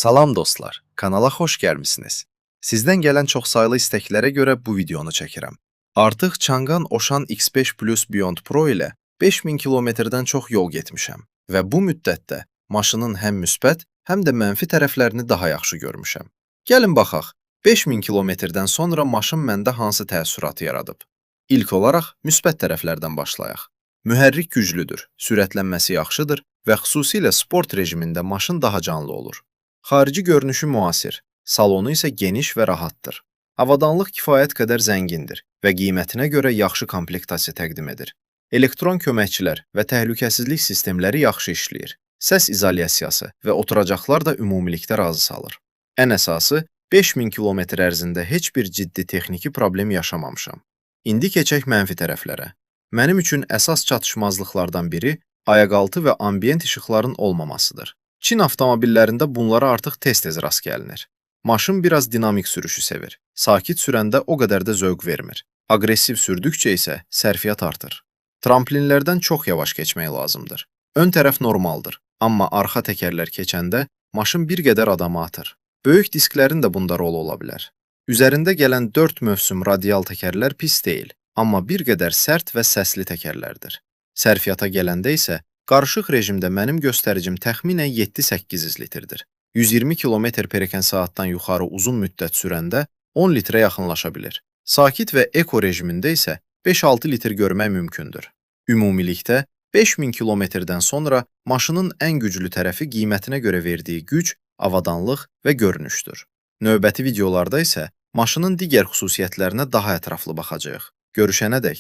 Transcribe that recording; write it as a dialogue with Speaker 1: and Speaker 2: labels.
Speaker 1: Salam dostlar, kanala xoş gəlmisiniz. Sizdən gələn çoxsaylı istəklərə görə bu videonu çəkirəm. Artıq Changan Oshan X5 Plus Beyond Pro ilə 5000 kilometrdən çox yol getmişəm və bu müddətdə maşının həm müsbət, həm də mənfi tərəflərini daha yaxşı görmüşəm. Gəlin baxaq, 5000 kilometrdən sonra maşın məndə hansı təəssüratı yaradıb? İlk olaraq müsbət tərəflərdən başlayaq. Mühərrik güclüdür, sürətlənməsi yaxşıdır və xüsusilə sport rejimində maşın daha canlı olur. Xarici görünüşü müasir, salonu isə geniş və rahatdır. Avadanlıq kifayət qədər zəngindir və qiymətinə görə yaxşı komplektasiya təqdim edir. Elektron köməkçilər və təhlükəsizlik sistemləri yaxşı işləyir. Səs izolyasiyası və oturacaqlar da ümumilikdə razı salır. Ən əsası, 5000 kilometr ərzində heç bir ciddi texniki problem yaşamamışam. İndi keçək mənfi tərəflərə. Mənim üçün əsas çatışmazlıqlardan biri ayaqaltı və ambient işıqların olmamasıdır. Çin avtomobillərində bunlara artıq tez-tez rast gəlinir. Maşın biraz dinamik sürüşü sevir. Sakit sürəndə o qədər də zövq vermir. Aqressiv sürdükcə isə sərfiyyat artır. Tramplinlərdən çox yavaş keçmək lazımdır. Ön tərəf normaldır, amma arxa təkərlər keçəndə maşın bir qədər adamı atır. Böyük disklərin də bunda rolu ola bilər. Üzərində gələn 4 mövsüm radial təkərlər pis deyil, amma bir qədər sərt və səsli təkərlərdir. Sərfiyyata gələndə isə qarışıq rejimdə mənim göstəricim təxminən 7-8 litrdir. 120 km/saatdan yuxarı uzun müddət sürəndə 10 litrə yaxınlaşa bilir. Sakit və eko rejimində isə 5-6 litr görmək mümkündür. Ümumilikdə 5000 kilometrdən sonra maşının ən güclü tərəfi qiymətinə görə verdiyi güc, avadanlıq və görünüşdür. Növbəti videolarda isə maşının digər xüsusiyyətlərinə daha ətraflı baxacağıq. Görüşənədək.